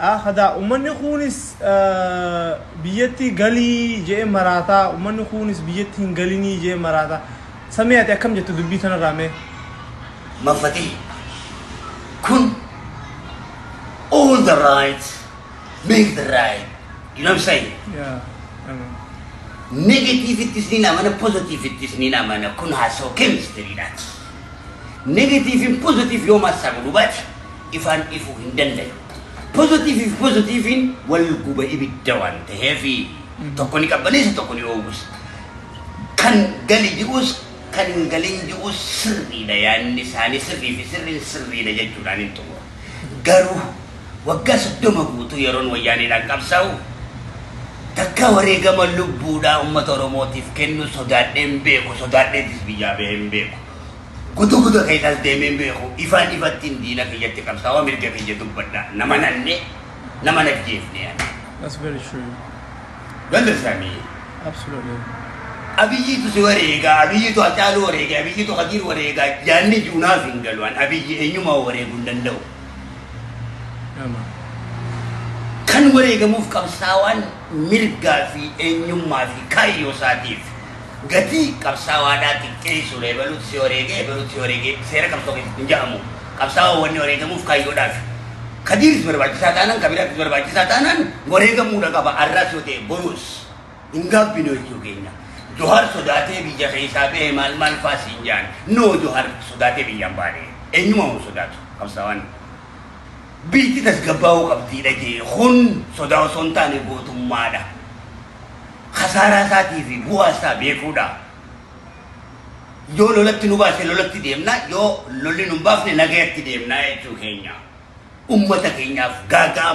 Hadaa ummanni kunis biyyatti galii jee maraataa, ummanni kunis biyyatti hin galinii jee maraataa. Samii, ati akkam jettu dubbii tanarraa mee? Mafati kun all the right make the right. You know what I'm saying? Yeah, I know. Negative ittis ni amana, positive ittis ni amana. Kun haasoo chemistry-dhaati. Negative in positive yoo massaa godhu baate ifaan ifuu hin dandayu. Positive fi positive wal guba ibidda waan ta'eef, tokko ni qabbaneessa, tokko ni oowwisa. Kan gali ji'us kan hin galin ji'us sirriidha, yaadni isaanii sirrii fi sirriin sirriidha jechuudhaan hin xumura. Garuu waggaa 30 guutuu yeroon wayyaaniidhaan qabsaa'u, takka wareegama lubbuudhaa uummata Oromootiif kennu sodaadhee hin beeku, sodaadheetis biyyaa bahee hin beeku. Guutuu guutuu keessaas deemee hin beeku. Ifaan ifatti diina kiyyatti qabsaa'aa, mirga kiyya dubbadha. Nama nanne, nama najjeefne yaada. That's very true. You understand me? Absolutely. Abiyyiitu si wareegaa, Abiyyiitu Hacaaluu wareegaa, Abiyyiitu Khadiir wareegaa, yaanni juunaaf hin galu. Abiyyi eenyumaa wareeguu hin danda'u. Yeah, man. Kan wareegamuuf qabsaawaan mirgaa fi eenyummaa fi kaayyoo isaatiif gatii qabsaawaadhaa xiqqeessu, ebaluutu si wareegee, ebaluutu si wareegee, seera qabsoo keessatti hin jedhamu. Qabsaawaa wanni wareegamuuf kaayyoodhaaf. Kadiiris barbaachisaa taanaan, kabiraattis barbaachisaa taanaan wareegamuudha qaba. Arraas yoo ta'e borus hin gaabbinu jechuu keenya. Johar sodaatee biyya keessaa ba'e maal maal faa siin jaan. No, Johar sodaatee biyyaan baane. Eenyumaa hin sodaatu qabsaawaan. Biyyi tasgabbaa'uu qabdiidha jee, kun sodaa osoo hin taane gootummaadha. Kasaaraa isaatii fi bu'aa isaa beekuudha. Yoo lolatti nu baase lolatti deemna, yoo lolli nu baafne nagayatti deemna jechuu keenya. Ummata keenyaaf gaaga'ama.